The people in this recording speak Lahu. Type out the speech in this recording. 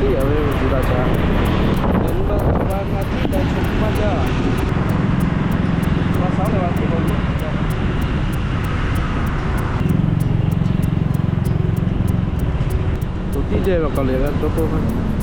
Teˇ yanˇ ve tuˬ daꞈ shaˍ. Yaꞈ nyi ma tuˬ ma ngaˬ tiˉ daꞈ chaw maˇ jaˇ. Ma saˉ leh ma tuˬ ma tuˬ tiˉ dehˇ ve k'aw le g'a cawˇ k'oˆ hk'aˇ.